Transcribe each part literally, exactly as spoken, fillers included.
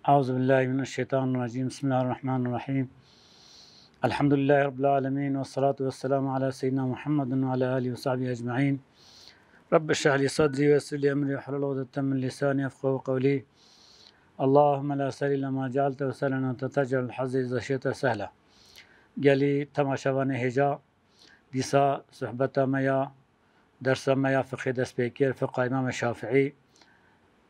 أعوذ بالله من الشيطان الرجيم. بسم الله الرحمن الرحيم. الحمد لله رب العالمين، والصلاة والسلام على سيدنا محمد وعلى آله وصحبه أجمعين. رب اشرح لي صدري ويسر لي أمري واحلل عقدة من لساني يفقهوا قولي. اللهم لا سهل إلا ما جعلته سهلا وأنت تجعل الحزن إذا شئت سهلا. Gelî temaşevanê hêja, dîsa sohbeta me ya, dersa me ya fiqhê dest pê kir, fiqha Îmam Şafîî.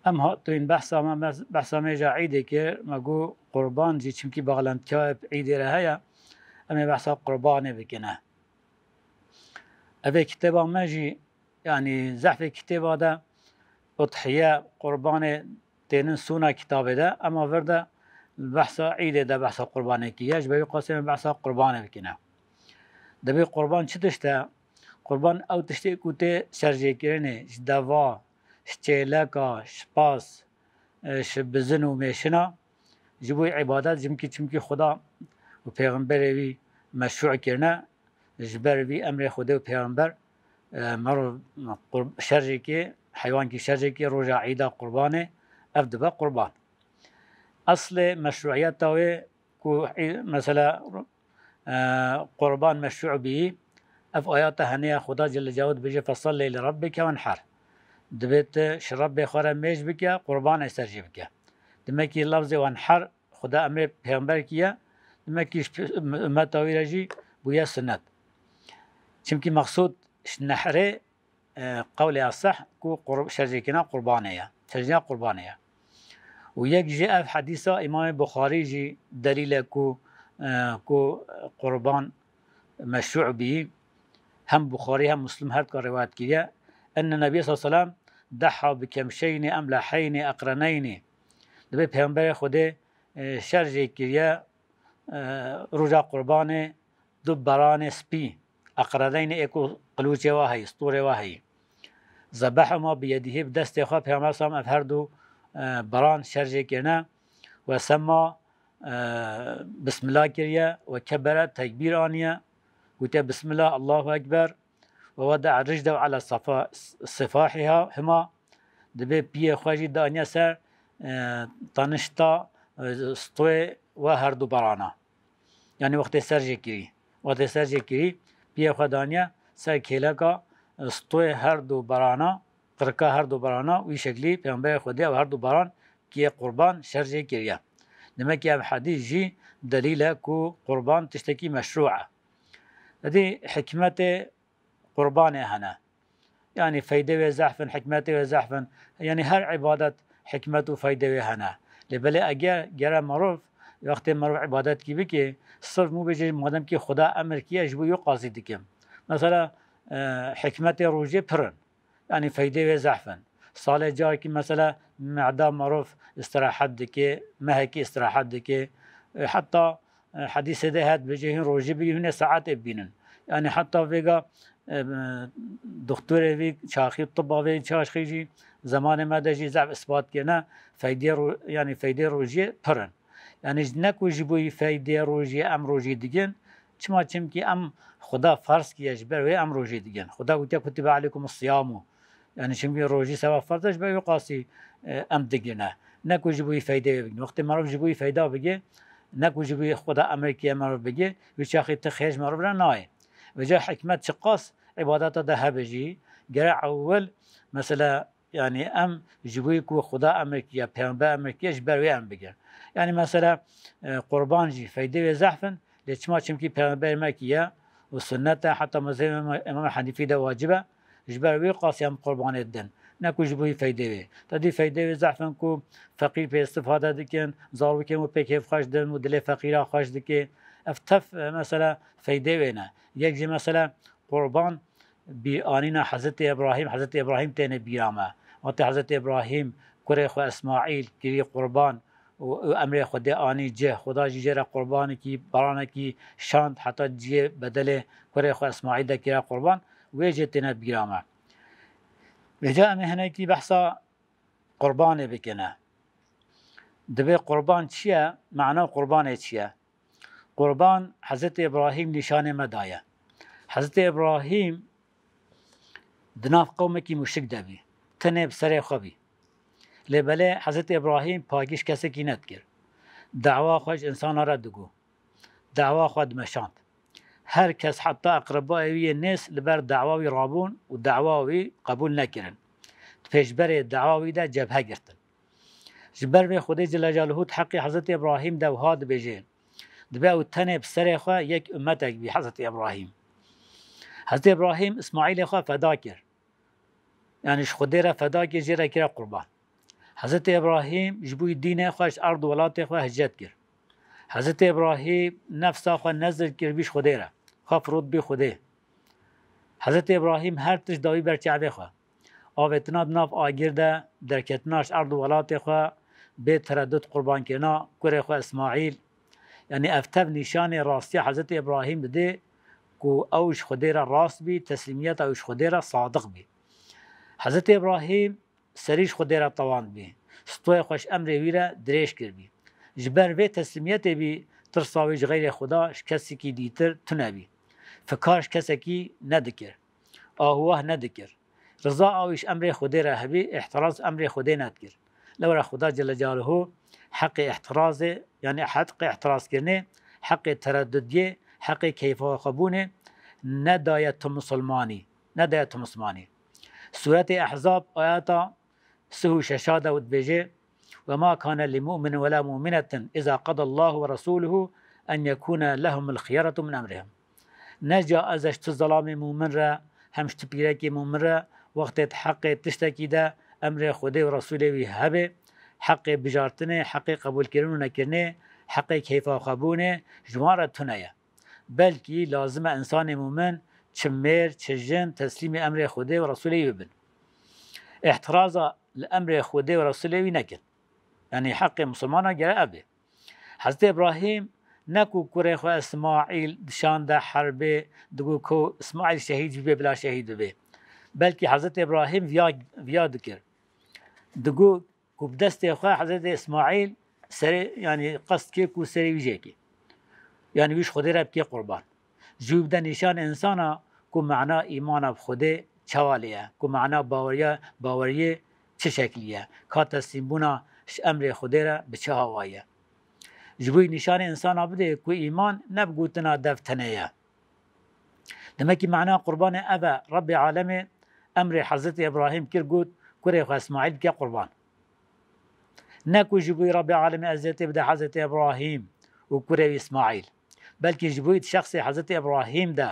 Em hatin behsa me, behsa me ja îdê kir, me got qurban jî çimkî baxlentiya bi îdê re heye, em ê behsa qurbanê bikine. Evê kitêba me jî, yanî zehfê kitêba de udhiye, qurbanê tênin sûna kitabê de, ema vir de behsa îdê de behsa qurbanê kiriye, ji ber wî qasê me behsa qurbanê bikine. Dibê qurban çi tişt e? Qurban ew tiştê ku tê serjêkirinê, ji deva, ji çêleka, ji spas, e, ji bizin û mêşina, ji bo îbadet, çimkî, çimkî Xuda û Pêxemberê wî meşrû kirine, ji ber vî emrê Xwedê û Pêxember, e, merov qur-, şerjêkê, heywankî şerjêkê roja îda qurbanê, ev dibe qurban. Eslê meşrûiyeta wê ku î-, mesela, e, qurban meşrû bî, ev ayeta hene ya Xuda Celle Celaluhu dibêje, "Fesellî li Rabbike wenher." Dibê tu ji Rebbê xwe re mêj bike, qurbanê ser jê bike. Demekî lafzê wenher Xuda emrê pêxember kiye, demekî ji pi-, ümmeta wî re jî bûye sunnet. Çimkî mexsûd ji nehrê, e, qewlê eseh ku qur-, şerjêkirina qurbanê ye, şerjêkirina qurbanê ye. Û yek jî ev hedîsa Îmamê Buxarî jî delîl e ku, e, ku qurban meşrû bî. Hem Buxarî hem Muslim her dika rewayet kiriye. Enne Nebî sallallahu aleyhi ve sellem deha bi kemşeynî emleheynî eqreneynî. Dibê Pêxemberê Xwedê, e, şerjê kiriye, e, roja qurbanê du beranê spî, eqreneynî ê ku qilûçê wa heyî, stûrê wa heyî. Zebehuma bi yedihî, bi destê xwe Pêxember sallam ev her du, e, beran şerjê kirine. We semma, e, bismillah kiriye, we kebere, tekbîr aniye, gotiye, "Bismillah, Allahu Ekber." We weda ricdehu ala safa-, sifahiha hima, dibê piyê xwe jî daniye ser, e, tanişta, e, stoyê we her du berana. Yanî wextê ser jê kirî. Wextê ser jê kirî, piyê xwe daniye ser kêleka, e, stoyê her du berana, qirka her du berana, wî şeklî Pêxemberê Xwedê ew her du beran kiye qurban şer jê kiriye. Demekî ev hedîs jî delîl e ku qurban tiştekî meşrû e. Edî hikmetê qurbanê hene. Yanî feydê wê zehf in, hikmetê wê zehf in. Yanî her îbadet hikmet û feydê wê hene. Lê belê eger gere merov, wextê merov îbadetkî bike, sirf mû bêje, madem ki Xuda emir kiye, ji bo wî qasî dikim. Mesela, e, hikmetê rojê pir in. Yanî feydê wê zehf in. Salê carekî mesela meda merov îstirahet dike, mehekî îstirahet dike. E, heta, e, hedîsê de het bêje hûn rojî bigî, hûn ê saetê bibînin. Yanî heta vêga, e, doktorê vî çaxî, tiba vê çaxî jî zemanê me de jî zehf îspat kirine, feydê ro-, yanî feydê rojiyê pir in. Yanî ne ku ji bo yî feydê rojiyê em rojî digin, çima? Çimkî em Xuda ferz kiye ji ber wê em rojî digin. Xuda gotiye, "Kutibe aleykumus siyamu." Yanî çimkî rojî seba ferz e, ji ber wê qasî, e, em digine. Ne ku ji bo yî feydê wê bigin. Wextê merov ji bo yî feyda bigê, ne ku ji bo yî Xuda emir kiye merov bigê, wî çaxî ti xêr ji merov re nayê. Vêca hikmet çiqas îbadeta de hebe jî, gere ewil, mesela, yanî em ji bo yî ku Xuda emir kiye, Pêxember emir kiye, ji ber wê em bigin. Yanî mesela, e, qurban jî feydê wê zehf in, lê çima? Çimkî Pêxemberê me kiye û sunnet e, heta mezhebê Îmam, Îmam Henîfî de wacib e, ji ber wî qasî em qurbanê didin. Ne ku ji bo yî feydê wê. Te dî feydê wê zehf in ku feqîr pê îstifade dikin, zarokên wî pê kêf xweş dibin û dilê feqîra xweş dike. Ev tef, e, mesela feydê wê ne. Yek jî mesela qurban bîranîna Hezretî Îbrahîm, Hezretî Îbrahîm têne bîra me. Wextê Hezretî Îbrahîm kurê xwe Îsmaîl kirî qurban û, û emrê Xwedê anî cih, Xuda jî jê re qurbanekî, beranekî şand, heta cihê bedelê kurê xwe Îsmaîl de kire qurban, wê jê têne bîra me. Vêca em ê hinekî behsa qurbanê bikine. Dibê qurban çi ye? Mana qurbanê çi ye? Qurban Hezretî Îbrahîm nîşanê me daye. Hezretî Îbrahîm di nav qewmekî muşrik de bî. Tenê bi serê xwe bî. Lê belê Hezretî Îbrahîm pakî ji kesekî nedikir. Dawa xwe ji însana re digot. Dawa xwe dimeşand. Her kes heta eqrebayê wî yê nêz li ber dawa wî rabûn û dawa wî qebûl nekirin. Di pêşberê dawa wî de cebhe girtin. Ji ber vê Xwedê Celle Celaluhu di heqê Hezretî Îbrahîm de wiha dibêje, dibe ew tenê bi serê xwe yek ummetek bî Hezretî Îbrahîm. Hezretî Îbrahîm Îsmaîlê xwe feda kir. Yanî ji Xwedê re feda kir, jê re kire qurban. Hezretî Îbrahîm ji bo dînê xwe ji erd û welatê xwe hicret kir. Hezretî Îbrahîm nefsa xwe nezir kir bî ji Xwedê re. Xwe firot bî Xwedê. Hezretî Îbrahîm her tişt dawî ber çavê xwe. Avêtina di nav agir de, derketina ji erd û welatê xwe, bê teredut qurbankirina kurê xwe Îsmaîl. Yanî ev tev nîşanê rastiya Hezretî Îbrahîm dide ku ew ji Xwedê re rast bî, teslîmiyeta ew ji Xwedê re sadiq bî. Hezretî Îbrahîm serî ji Xwedê re tewand bî. Stoyê xwe ji emrê wî re dirêj kir bî. Ji ber vê teslîmiyetê bî, tirsa wî ji xeyrê Xweda ji kesekî dîtir tune bî. Fikar ji kesekî nedikir. Ahûwah nedikir. Riza ew ji emrê Xwedê re hebî, îhtiraz emrê Xwedê nedikir. Lewra Xweda Celle Celaluhu heqê îhtirazê, yanî heqê îhtirazkirinê, heqê teredudiyê, heqê keyfxwebûnê nedaye tu misilmanî. Nedaye tu misilmanî. Sûretê Ehzab ayeta sih û şeşa de dibêje, "Ve ma kane li mu'minin ve la mu'minetin iza qadallahu ve rasuluhu en yekune lehumul xiyaratu min emrihim." Ne caiz e ji tu zelamê mumin re, hem ji tu pîrekê mumin re, wextê di heqê tiştekî de emrê Xwedê û Resûlê wî hebe, heqê bijartinê, heqê qebûlkirin û nekirinê, heqê keyfxwebûnê ji wan re tune ye. Belkî lazim e însanê mumin, çi mêr, çi jin, teslîmê emrê Xwedê û Resûlê wî bibin. Îhtiraza li emrê Xwedê û Resûlê wî nekin. Yanî heqê misilmana gere ev be. Hezretî Îbrahîm ne ku kurê xwe Îsmaîl dişande herbê, digot ku Îsmaîl şehîd bibe bila şehîd bibe. Belkî Hezretî Îbrahîm viya, viya dikir. Digot ku bi destê xwe Hezretî Îsmaîl serê, yanî qest kir ku serê wî jêkê. Yanî wî ji Xwedê re bike qurban. Ji wî bide nîşan însana ku mana îmana bi Xwedê çawa lê ye, ku mana baweriya, baweriyê çi şeklî ye, ka teslîmbûna ji emrê Xwedê re bi çi awayî ye. Ji bo nîşanê însana bidê ku îman ne bi gotina dev tenê ye. Demekî mana qurbanê ev e, Rebbê alemê emrê Hezretî Îbrahîm kir, got, kurê xwe Îsmaîl bike qurban. Ne ku ji bo Rebbê alemê eziyetê bide Hezretî Îbrahîm û kurê wî Îsmaîl. Belkî ji bo şexsê Hezretî Îbrahîm de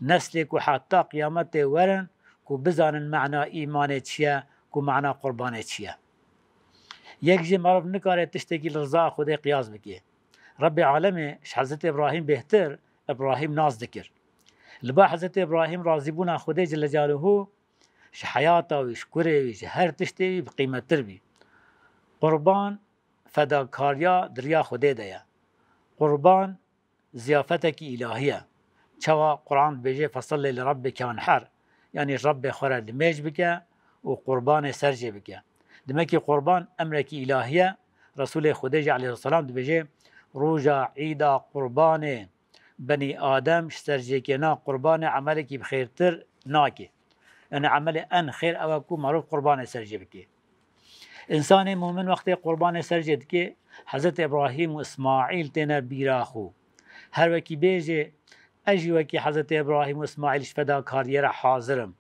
neslê ku heta qiyametê werin ku bizanin mana îmanê çi ye, ku mana qurbanê çi ye. Yek jî meriv nikare tiştekî li riza Xwedê qiyas bike. Rebbê alemê ji Hezretî Îbrahîm bêhtir Îbrahîm nas dikir. Li ba Hezretî Îbrahîm razîbûna Xwedê Celle Celaluhu ji heyata wî, ji kurê wî, ji her tiştê wî bi qîmettir bî. Qurban fedakariya di riya Xwedê de ye. Qurban ziyafetekî îlahî ye. Çawa Quran dibêje, "Fesellî li rebbike wenher", yanî Rebbê xwe re nimêj bike û qurbanê ser jê bike. Demekî qurban emrekî îlahî ye. Resûlê Xwedê jî aleyhisselam dibêje, "Roja îda qurbanê benî Adem ji serjêkirina qurbanê emelekî bi xêrtir nake." Yanî emelê en xêr ew e ku merov qurbanê ser jê bike. Însanê mumin wextê qurbanê ser jê dike, Hezretî Îbrahîm û Îsmaîl têne bîra xwe. Her wekî bêjê, "Ez jî wekî Hezretî Îbrahîm û Îsmaîl ji fedakariyê re hazir im."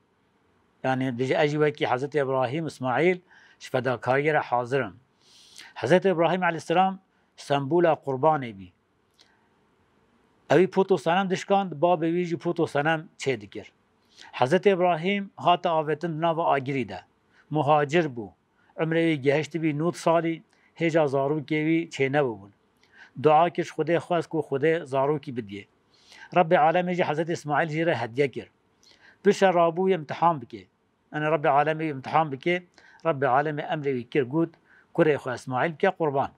Yanî dibêje, "Ez jî wekî Hezretî Îbrahîm û Îsmaîl ji fedakariyê re hazir im." Hezretî Îbrahîm aleyhisselam sembola qurbanê bî. Ewî pot û senem dişkand, babê wî jî pot û senem çê dikir. Hezretî Îbrahîm hate avêtin di nava agirî de. Muhacir bû. Umrê wî gehiştibî nod salî, hêja zarokê wî çênebûbûn. Dua kir, ji Xwedê xwest ku Xwedê zarokî bidiyê. Rebbê alemê jî Hezretî Îsmaîl jê re hediye kir. Piştre rabû wî imtihan bike. Yanî Rebbê alemê wî imtihan bike, Rebbê alemê emrê wî kir, got, "Kurê xwe Îsmaîl bike qurban."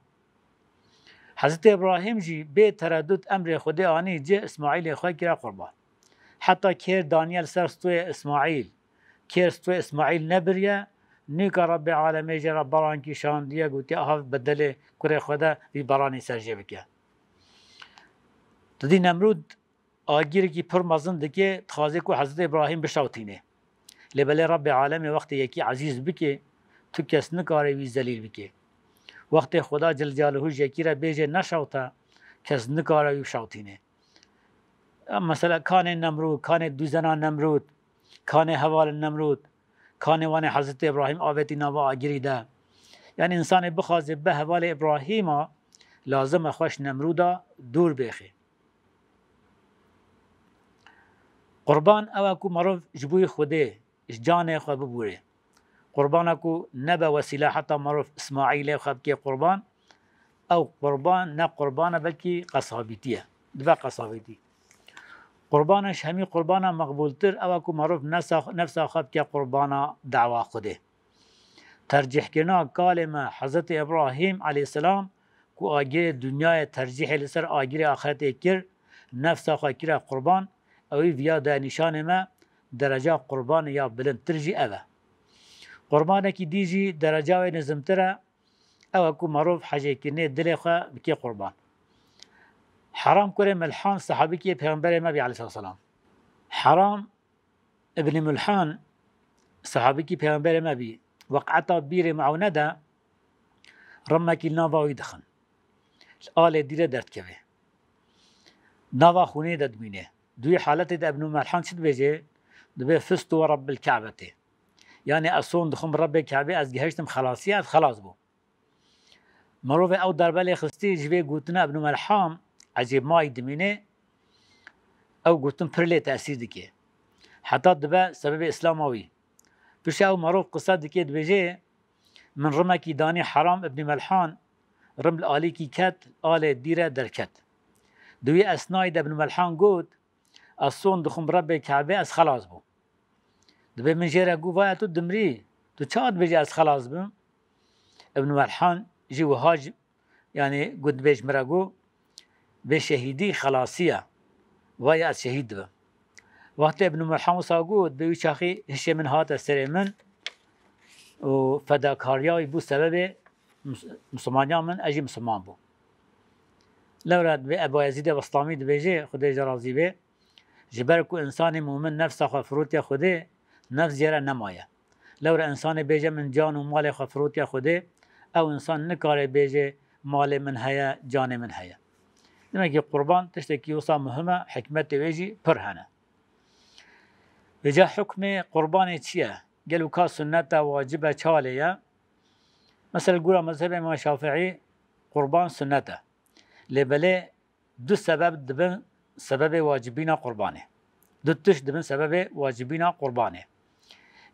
Hezretî Îbrahîm jî bê teredut emrê Xwedê anî cih, Îsmaîlê xwe kire qurban. Heta kêr daniye li ser stoyê Îsmaîl. Kêr stoyê Îsmaîl nebiriye, nûka Rebbê alemê jê re baran kîşandiye, gotiye, "Aha bedelê kurê xwe de vî baranî ser jê bike." Tu dî Nemrûd agîrekî pir mezin dike, dixwaze ku Hezretî Îbrahîm bişewtîne. Lê belê Rebbê alemê wextê yekî ezîz bike, tu kes nikare wî zelîl bike. Wextê Xweda Celle Celaluhu ji yekî re bêje neşewte, kes nikare wî bişewtîne. Em mesela kanê Nemrûd, kanê duzena Nemrûd, kanê hevalên Nemrûd, kanê wanê Hezretî Îbrahîm avêtî nava agirî de. Yanî însanê bixwaze be hevalê Îbrahîma, lazim e xwe ji Nemrûda dûr bêxê. Qurban ew e ku merov ji bo Xwedê, ji canê xwe bibûrê. Qurbana ku nebe wesîle heta merov Îsmaîlê xwe bike qurban, ew qurban ne qurban e, belkî qesabîtî ye. Dibe qesabîtî. Qurbana ji hemî qurbana meqbûltir ew e ku merov nefsa, nefsa xwe bike qurbana dawa Xwedê. Tercîhkirina kalê me Hezretî Îbrahîm aleyhisselam ku agirê dinyayê tercîhê li ser agirê axretê kir, nefsa xwe kire qurban, ewî viya daye nîşanê me, dereca qurbanê ya bilindtir jî ev e. Qurbanekî dî jî dereca wê nizimtir e, ew e ku merov hecêkirinê dilê xwe bike qurban. Heram kurê Milhan, sehabikî yê Pêxemberê me bî aleyhisselam. Heram Ibnî Milhan, sehabikî Pêxemberê me bî, weqeta Bîrê Meûne de rimekî li nava wî dixin. Li alê dîre derdikeve. Nava xûnê de dimîne. Di wî haletê de Ibnî Milhan çi dibêje? Dibê, "Fiztu we Rabbil Ka'betê." Yanî ez son dixwim Rebbê Ka'bê, ez gihiştim xelasiyê, ez xelas bûm. Mirovê ew darbe lê xistî, ji vê gotina Ibnî Melham ecêbmayî dimîne, ew gotin pir lê tesîr dike. Heta dibe sebebê Îslama wî. Piştre ew mirov qise dike, dibêje, "Min rimekî danî Heram Ibnî Melhan, rim li alîkî ket, alê dîre derket." Di wî esnayî de Ibnî Melhan got, "Ez son dixwim Rebbê Kebê, ez xelas bûm." Dibê min jê re got, "Vaya tu dimrî, tu çawa dibêjî ez xelas bim?" Ibn Melhan jî wiha ji, yanî got, dibêj min re got, "Bê şehîdî xelasî ye. Vaya ez şehîd dibim." Wextê Ibn Melhan wisa got, dibê wî çaxî hişê min hate serê min û fedakariya wî bû sebebê mis-, misilmaniya min, ez jî misilman bûm. Lewra dibê Ebu Yezîdê Bestamî dibêje, Xwedê ji razî bê, "Ji ber ku însanê mûmin nefsa xwe firotiye Xwedê, nefs jê re nemaye. Lewra însanê bêje min can û malê xwe firotiye Xwedê, ew însan nikare bêje malê min heye, canê min heye." Demek ki qurban tiştekî wisa muhim e, hikmetê wê jî pir hene. Vêca hukmê qurbanê çi ye? Gelo ka sunnet e, wacib e, çi halê ye? Mesela, gora mezhebê Îmam Şafîî qurban sunnet e. Lê belê du sebeb dibin sebebê wacibîna qurbanê. Du tişt dibin sebebê wacibîna qurbanê.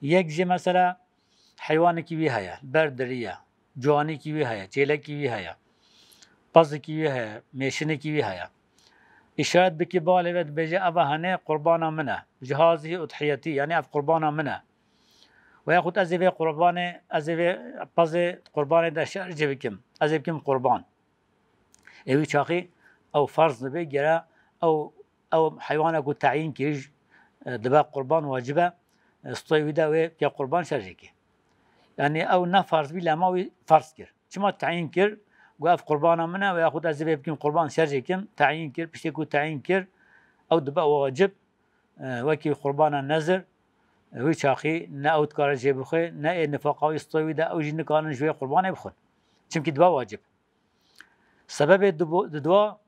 Yek jî mesela heywanekî wî heye, ber dirî ye, ciwanîkî wî heye, çêlekî wî heye, pezikî wî heye, mêşinekî wî heye. Îşaret bikî balê ve dibêje, "Eva hene qurbana min e." Ji hazî udhiyetî, yanî ev qurbana min e. Ve yaxud ez ê vê qurbanê, ez ê vê pezê qurbanê de şerjê bikim. Ez ê bikim qurban. Ê wî çaxî ew ferz dibe, gere ew, ew heywana ku teyîn kir, e, dibe qurban wacib e, e, stoyê wî de wê ke qurban şerjê ke. Yanî ew ne ferz bî, lema wî ferz kir. Çima teyîn kir? Got, "Ev qurbana min e, ve yaxud ez ê vê bikim qurban şerjê kim." Teyîn kir, piştê ku teyîn kir, ew dibe wacib, e, wekî qurbana nezir, e, wî çaxî ne ew dikare jê bixwe, ne ê nifaqa wî stoyê wî de ew jî nikarin ji wê qurbanê bixwin. Çimkî dibe wacib. Sebebê dibo-, didwa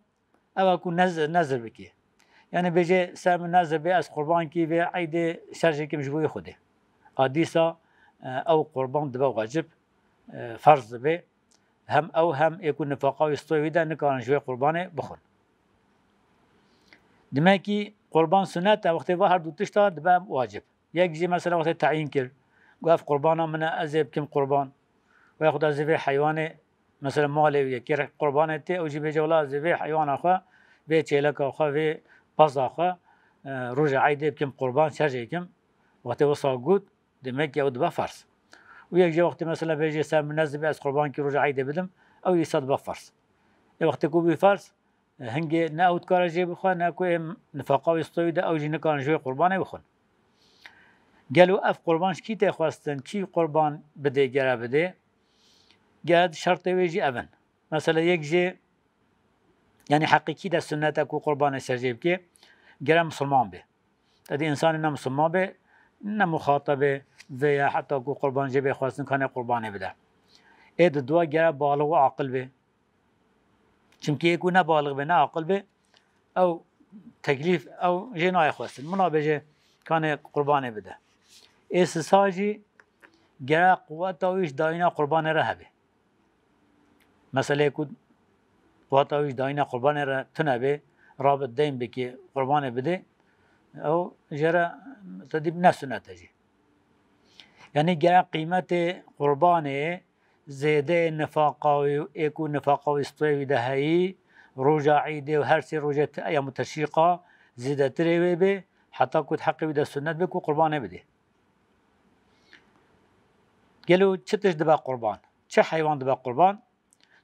ew e ku nez-, nezir bikî. Yanî bêje, "Ser min nezir bê, ez qurban kî vê eydê şerjê kim ji bo wê Xwedê." A dîsa, e, ew qurban dibe wacib, e, ferz dibe. Hem ew hem ê ku nifaqa wî stoyê wî de nikarin ji wê qurbanê bixwin. Demek ki qurban sunnet e, wextê va her du tişta dibe wacib. Yek jî mesela wextê teyîn kir, got, "Ev qurbana min e, ez ê bikim qurban." Ve yaxud ez ê vê heywanê, mesela malê wî ye, kê re qurbanê tê, ew jî bêje, "Wela ez ê vê heywana xwe, vê çêleka xwe, vê peza xwe, e, roja eydê bikim qurban, şerjê kim." Wextê wisa got, demek ki ew dibe ferz. Û yek jî wextê mesela bêje, "Ser min nezir bê, ez qurban kî roja eydê bidim." Ew îsa dibe ferz. Ê wextê ku bî ferz, hingê ne ew dikare jê bixwe, ne ku ê nifaqa wî stoyê wî de ew jî nikarin ji wê qurbanê bixwin. Gelo ev qurban ji kî tê xwestin, kî qurban bidê, gere bidê? Gere di şertê wê jî ev in. Mesela yek jê, yanî heqîqî de sunnet e ku qurbanê şerjê bike, gere misilman bê. Tedî însanê ne misilman bê, ne muxatabê vê ye, heta ku qurban jê bê xwestin, kanê qurbanê bide. Ê di dua gere balix û aqil bê. Çimkî ê ku ne balix bê, ne aqil bê, ew teklîf, ew jê nayê xwestin. Min nabêje kanê qurbanê bide. Ê sisa jî gere quweta wî ji dayîna qurbanê re hebe. Meseleyê ku quweta wî ji dayîna qurbanê re tune bê, rabit deyn bikê, qurbanê bidê, ew jê re tedî ne sunnet e jî. Yanî gere qîmetê qurbanê zêdeyê nifaqa wî, ê ku nifaqa wî stûyê wî de heyî, roja Îdê û her sê rojê te-, eyamû teşrîqa zêdetirê wê bê, heta ku di heqê wî de sunnet bê ku qurbanê bidê. Gelo çi tişt dibe qurban? Çi heywan dibe qurban?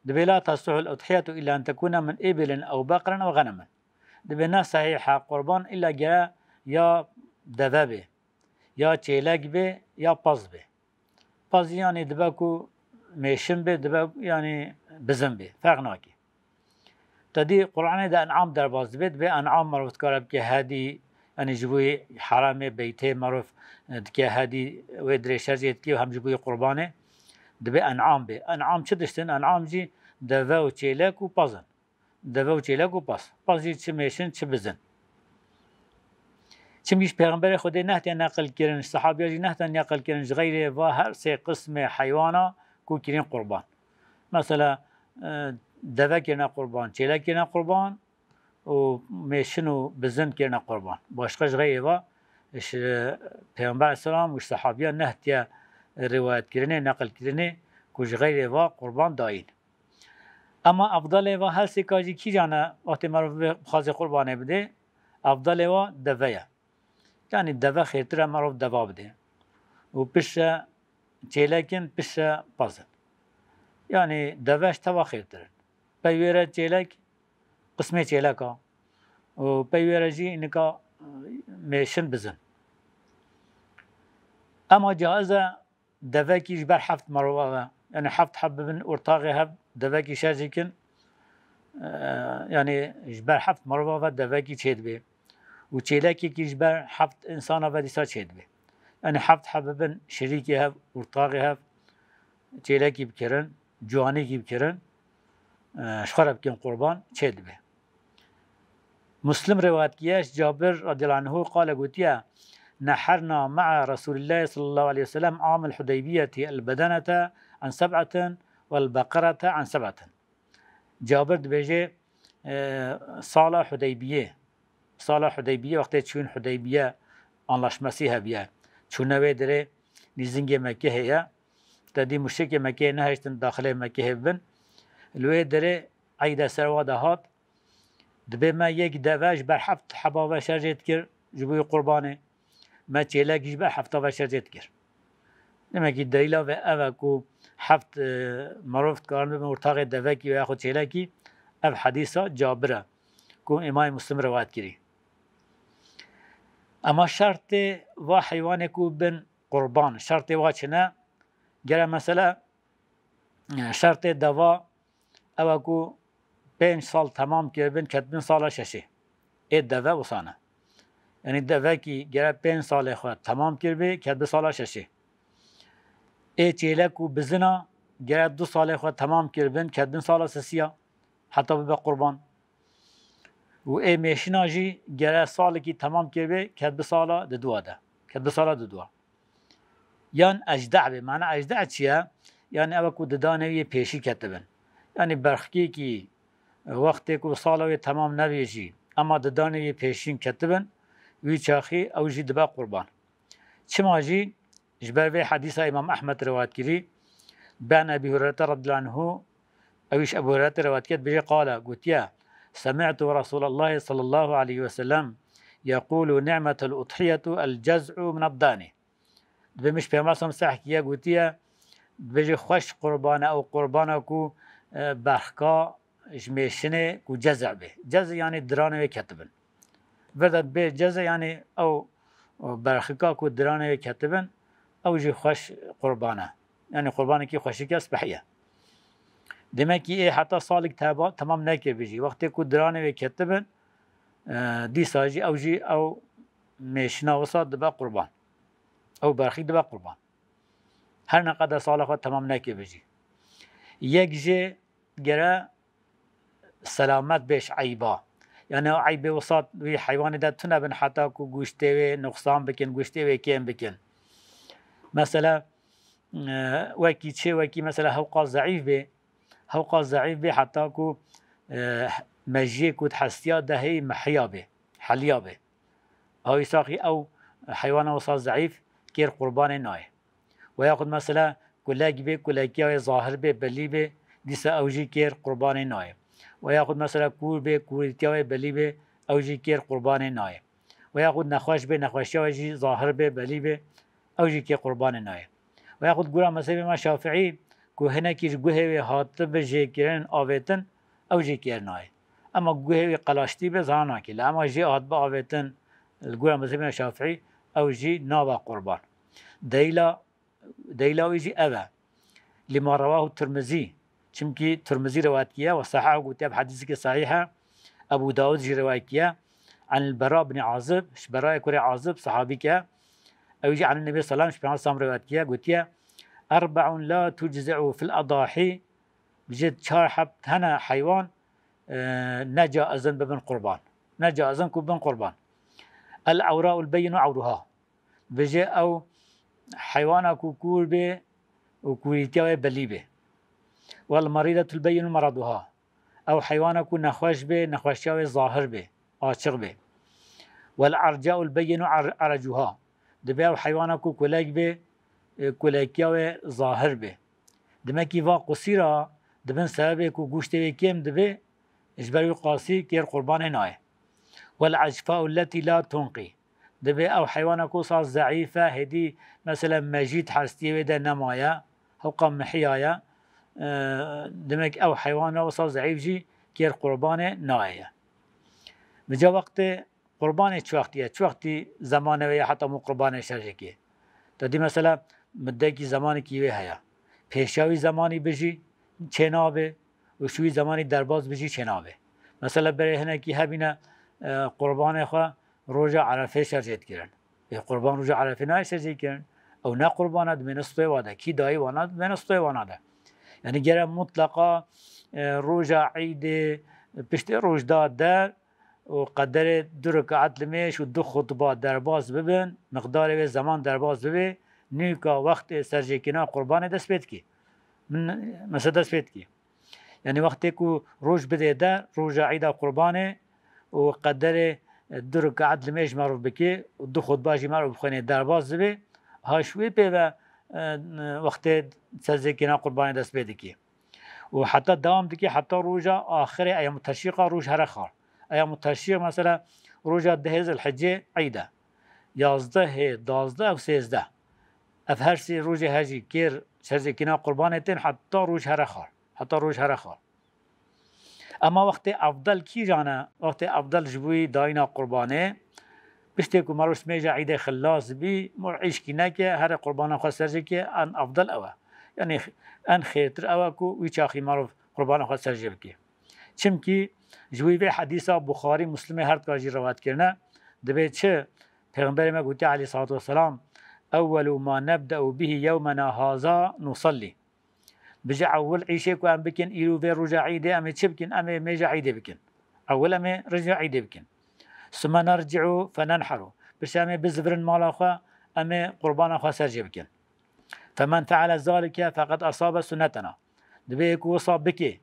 Dibê la tasluhul udhiyetu illa en tekune min ibilin ew beqren ew xenemin. Dibê ne sehîh e qurban, îlla gere ya deve bê, ya çêlek bê, ya paz bê. Paz yanî dibe ku mêşin bê, dibe yanî bizin bê. Ferq nake. Te dî Qur'anê de en'am derbas dibe, dibe en'am merov dikare bike hedî, yanî ji bo yê heramê beytê merov, e, dike hedî, wê dirê şer jê dike û hem ji bo yê qurbanê dibe en'am bê. En'am çi diştin? En'am jî deve û çêlek û paz in. Deve û çêlek û paz. Paz jî çi mêşin, çi bizin. Çimkî ji Pêxemberê Xwedê nehtiye neqil kirin, ji sehabiya jî nehtiye neqil kirin, ji xeyrê va her sê qismê heywana ku kirîn qurban. Mesela, e, deve kirine qurban, çêlek kirine qurban û mêşin û bizin kirine qurban. Başqa ji xeyrê va, ji Pêxember aleyhisselam û ji sehabiya nehtiye rivayet kirinê, neqil kirinê ku ji xeyrê va qurban dayîn. Ema efdalê va her sêka jî kîjan e, wextê merov bê-, bixwazê qurbanê bidê, efdalê wa deve ye. Yanî deve xêrtir e, merov deva bidê. Û piştre çêlek in, piştre paz in. Yanî deve ji teva xêrtir in. Pey wê re çêlek, qismê çêlek a. Û pey wê re jî nika, e, mêşin bizin. Ema caiz e, devekî ji ber heft merova ve. Yanî heft heb bibin ortaxê hev devekî şer jî kin. Eee, yanî ji ber heft merova ve devekî çêdibê. Û çêlekekî ji ber heft insana ve dîsa çêdibê. Yanî heft heb bibin şirîkê hev, ortaxê hev çêlekî bikirin, ciwanekî bikirin, eee, ji xwe re bikin qurban, çêdibe. Muslim rivayet kiye, ji Cabir radiyallahu anhu qale gotiye, "Neherna ma'a Resulillahi sallallahu aleyhi ve sellem amil Hudeybiyeti el bedenete an seb'atin vel beqerete an seb'atin." Cabir dibêje, e, sala Hudeybiyê, sala Hudeybiyê, wextê çûn Hudeybiye anlaşmasî hebiye. Çûne wê derê nîzingê Mekkehê ye. Te dî muşrikê Mekkehê nehiştin daxilê Mekkehê bibin. Li wê derê eyde ser wa de hat. Dibê me yek deve ji ber heft heba ve şerjê dikir ji bo qurbanê. Me çêlek ji ber hefta ve şerjê dikir. Demek ki delîla ve ev e ku heft, e, merov dikarin bibin ortaxê devekî veya xwe çêlekî. Ev hedîsa Cabir e ku Îmamê Muslim rivayet kirî. Ema şertê va heywanê ku bin qurban, şertê wa çi ne? Gere mesela, e, şertê deva ew e ku pênc sal temam kiribin, ketibin sala şeşê. Ê deve wisa ne. Yanî devekî gere pênc salê xwe temam kiribê, ketibi sala şeşê. Ê çêlek û bizina gere du salê xwe temam kiribin, ketibin sala sisiya, heta bibe qurban. Û ê mêşina jî gere salekî temam kiribê, ketibî sala diduwa de. Ketibî sala diduwa. Yan ecda bê. Mana ecda çi ye? Yanî ew ku didanê wî yê pêşî ketibin. Yanî berxkêkî wextê ku sala wê temam nebê jî, ema didanê wî yê pêşîn ketibin, wî çaxî ew jî dibe qurban. Çima jî? Ji ber vê hedîsa Îmam Ehmed riwayet kirî, ben Ebî Hureyre radiyallahu anhu, ew îş Ebû Hureyre riwayet kir, dibêje, qale, gotiye, "Semi'tu Resûlallahî sallallahu aleyhi ve sellem yeqûlu, ni'metul udhiyetu el cez'u mined dani." Dibê min ji Pêxember sehkiye gotiye, dibêje, "Xweş qurban e ew qurbana ku, e, berxka ji mêşinê ku ceze bê." Ceze yanî diranê wê ketibin. Vir de dibê ceze yanî ew, ew berxika ku diranê wê ketibin, ew jî xweş qurban e. Yanî qurbanekî xweşik e, spehî ye. Demek ki ê heta salek teba-, temam nekiribî jî. Wextê ku diranê wê ketibin, e, dîsa jî ew jî ew mêşina wisa dibe qurban. Ew berxî dibe qurban. Her ne qede sala xwe temam neke be jî. Yek jê gere selamet bê ji eyba. Yani ew eybê wisa wî heywanê de tune bin heta ku goştê wê nuqsan bikin, goştê wê kêm bikin. Mesela, e, wekî çi, wekî mesela hewqa zeîf bê, hewqa zeîf bê heta ku, e, mejiyê ku di hestiya de heyî mehiya bê, heliya bê. Ew îsaxî ew heywana wisa zeîf kêr qurbanê nayê. Ve yaxud mesela kulek bê, kulekiya wê zahir bê, belî bê, dîsa ew jî kêr qurbanê nayê. Ve yaxud mesela kûr bê, kûrîtiya wê belî bê, ew jî kêr qurbanê nayê. Ve yaxud nexweş bê, nexweşiya wê jî zahir bê, belî bê, ew jî kêr qurbanê nayê. Ve yaxud gura mezhebê me Şafiî ku hinekî ji guhê wê hatibe jêkirin, avêtin, ew jî kêr nayê. Ema guhê wê qelaştî be, zana nakê. Lê ema jê hatibe avêtin, li gora mezhebê me Şafiî, ew jî nabe qurban. Deyla, deyla wî jî ev e. Lima rewahu Tirmizî. Çimkî Tirmizî rewayet kiye ve sehah gotiye bi hedîsekê sehîh e. Ebû Dawud jî rewayet kiye. An el-Bera bin Azib, ji Berayê kurê Azib, sahabîk e. Ew jî an Nebî selam, ji Pêxember selam rewayet kiye, gotiye, "Erbe'un la tujzi'u fil edahî." Bijê çar heb hene heywan, e, ne caizin bibin qurban. Ne caizin ku bin qurban. El-ewra'ul beyinu ewruha. Bijê ew heywana ku kûr bê û kûrîtiya wê belî bê. Wel merîdetul beyinu meraduha. Ew heywana ku nexweş bê, nexweşiya wê zahir bê, açiq bê. Wel ercaul beyinu er-, erecuha. Dibê ew heywana ku kulek bê, e, kulekiya wê zahir bê. Dimekî va qusîra dibin sebebê ku goştê wê kêm dibê, ji ber wî qasî kêr qurbanê nayê. Wel ecfau letî la tunqî. Dibê ew heywana ku wisa zeîf e, hêdî mesela mejî di hestiyê wê de nemaye, hewqa mihiya ye, e, demek ew heywana wisa zeîf jî kêr qurbanê nayê ye. Vêca wextê qurbanê çi wextî ye? Çi wextî zemanê wê ye heta min qurbanê şerjekê? Te dî mesela middekî zemanekî wê heye. Pêşiya wî zemanî bijî çênabe û ji wî zemanî derbas bijî çênabe. Mesela berê hinekî hebîne, e, qurbanê xwe roja Erefê şerjê dikirin. Ê, qurban roja Erefê nayê şerjê kirin. Ew ne qurban e, dimêne stoyê wa de. Kî dayî wana, dimêne stoyê wana de. Yani gere mutleqa, e, roja Eydê, piştê roj da der û qederê du rekaet limêj û du xutba derbas bibin, miqdarê wê zeman derbas bibe, nûka wextê serjêkirina qurbanê dest pê dikê. Min, mesela dest pê dikê. Yani wextê ku roj bidê der, roja Eyda Qurbanê û qederê, e, du rekaet limêj merov bike û du xutba jî merov bixwêne derbas dibe, ha ji wê pê ve, e, wextê serzêkirina Qurbanê dest pê dike. Û heta dewam dike, heta roja axirê eyamut teşrîqa roj here xar. Eyamut teşrîq mesela roja dehê Zilhicê Eyd e. Yazdehê, dazdeh û sêzdeh. Ev her sê rojê hejî kêr serzêkirina Qurbanê tên heta roj here xar. Heta roj here xar. Ema wextê efdel kîjan e? Wextê efdel ji bo dayîna qurbanê, piştê ku merov ji mêja Eydê xilas bî, mor îşkî neke, here qurbana xwe serjê ke, en efdel ew e. Yanî en xêrtir ew e ku wî çaxî merov qurbana xwe serjê bike. Çimkî ji wî vê hedîsa Buxarî, Muslimê her dika jî rewayet kirine, dibê çi? Pêxemberê me gotiye aleyhissalatu vesselam, "Ewwelu ma nebde'u bihi yewmena haza nusallî." Bije ewil îşê ku em bikin, îro vê roja Eydê em ê çi bikin? Em ê mêja Eydê bikin. Ewil em ê rêja Eydê bikin. Summe nerci'u fenenheru. Pişt em ê bizivirin mala xwe, em ê qurbana xwe serjê bikin. Femen feale zalike feqed asabe sunnetena. Dibê ku wisa bike.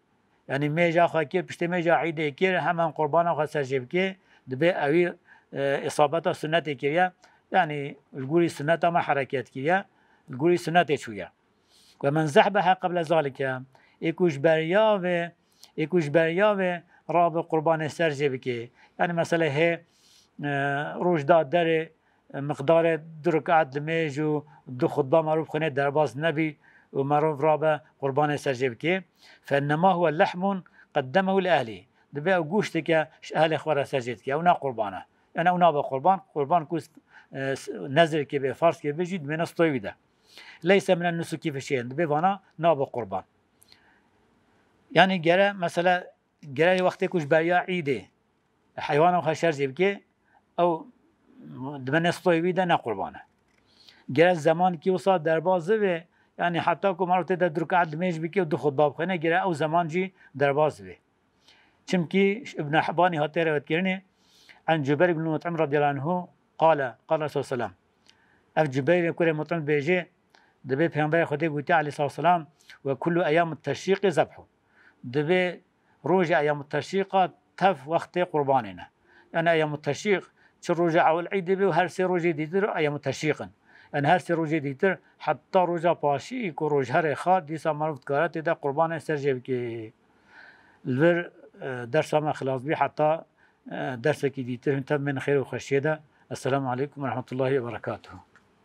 Yanî mêja xwe kir, piştê mêja Eydê kir, hemen qurbana xwe serjê bike, dibê ewî, e, îsabeta sunnetê kiriye. Yanî li gorî sunneta me hereket kiriye, li gorî sunnetê çûye. Ve men zehbehe qeble zalike, ê ku ji beriya vê, ê ku ji beriya vê rabe qurbanê serjê bike. Yanî mesela hê, e, roj da derê, e, miqdarê du rekaet limêj û du xutba merov xwêne derbas nebî û merov rabe qurbanê serjê bike. Fe innema huwe lehmun qeddemehu li ehlî. Dibê ew goşteke ji ehlê xwe re serjê dike. Ew ne qurban e. Yani ew nabe qurban. Qurban ku, e, s-, nezirkê bê, farzkê bê jî dimêne stoyê wî de. Leyse minen nusukî fi şeyin. Dibê vana nabe qurban. Yani gere mesela, gere wextê ku ji beriya Îdê heywana xwe şerjê bike, ew dimêne stoyê wî de ne qurban e. Gere zemankî wisa derbaz bibe, yanî heta ku meriv tê de du rekaet nimêj bike û du xutba bixwîne, gere ew zeman jî derbaz bibe. Çimkî Ibn Hibbanî hatiye rewetkirinê, an Cübeyr ibn Mut'im radiyallahu anhu qale, qale Resulullah sallam. Ev Cübeyr kurê Mut'im dibêje, dibê Peygamberê Xwedê gotiye aleyhissalatu vesselam, "Ve kullu eyyamut teşriqi zebhu." Dibê rojê eyyamut teşriqa tev wextê qurbanê ne. Yani eyyamut teşriq çi rojê ewil îdê be û her sê rojê dîtir eyyamut teşriq in. Yani her sê rojê dîtir heta roja paşî ku rojherê xat dîsa meriv dikare tê de qurbanê ser jê bike. Li vir, e, dersa me xilas bî heta, e, dersekî dîtir hûn tev bên xêr û xweşiyê de. Esselamu aleykum ve rahmetullahi ve berekatuhu.